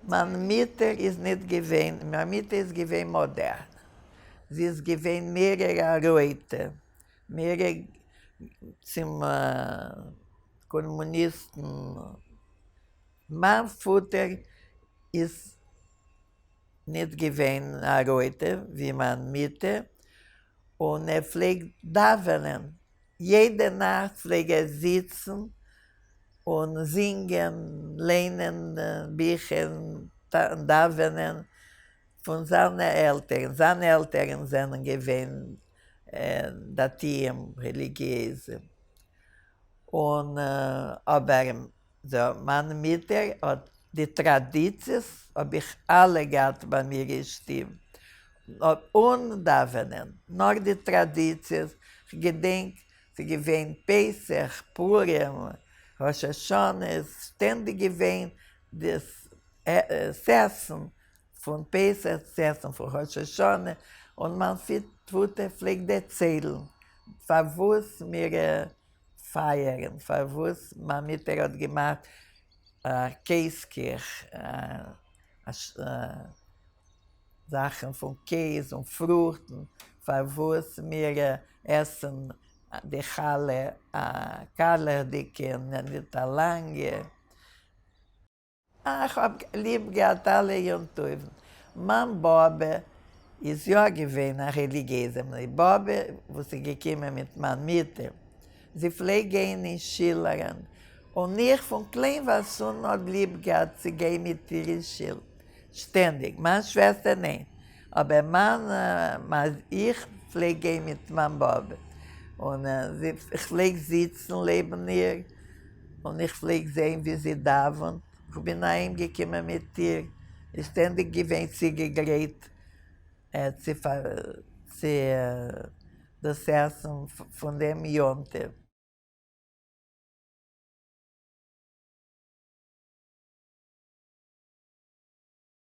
מיין מוטער איז ניט געווען, מיין מוטער איז געווען מאדערן. זי איז געווען מערער א רויטע, מערער צום קאמוניסטן. מיין פאטער איז ניט געווען א רויטע ווי מיין מוטער, און ער פלעגט דאווענען. יעדע נאכט פלעג ער זיצן און זינגען, ליינען ביכער, דאווענען פון זיינע עלטערן. זיינע עלטערן זענען געווען דתיים, רעליגיעזע. און אבער מיין מוטער האט די טראדיציעס האב איך אלע געהאט ביי מיר אין שטוב, אן דאווענען, נאר די טראדיציעס, כ'געדענק ס'איז געווען פסח, פורים, ראש השנה, איז שטענדיג געווען די עסן פון פסח, עסן פון ראש השנה, און מיין פאטער פלעגט דערציילן פארוואס מיר פייערן, פארוואס מיין מוטער האט געמאכט קעז קיך, זאכן פון קעז און פרוכטן, פארוואס מיר עסן די חלה א קיילעכדיגע און ניט א לאנגע. איך האב ליב געהאט אלע יום טובים. מיין באבע איז יא געווען א רעליגיעזע באבע וואס איז געקומען מיט מיין מוטער. זי פלעגט גיין אין שול אריין, און איך פון קליינווייז אן האב ליב געהאט צו גיין מיט איר אין שול, שטענדיג. מיין שוועסטער ניין, אבער מיין איך פלעג גיין מיט מיין באבע, און איך פלעג זיצן לעבן איר, און איך פלעג זען ווי זי דאווענט, איך בין אהיים געקומען מיט איר, איז שטענדיג געווען צוגעגרייט צו דאס עסן פון דעם יום טוב.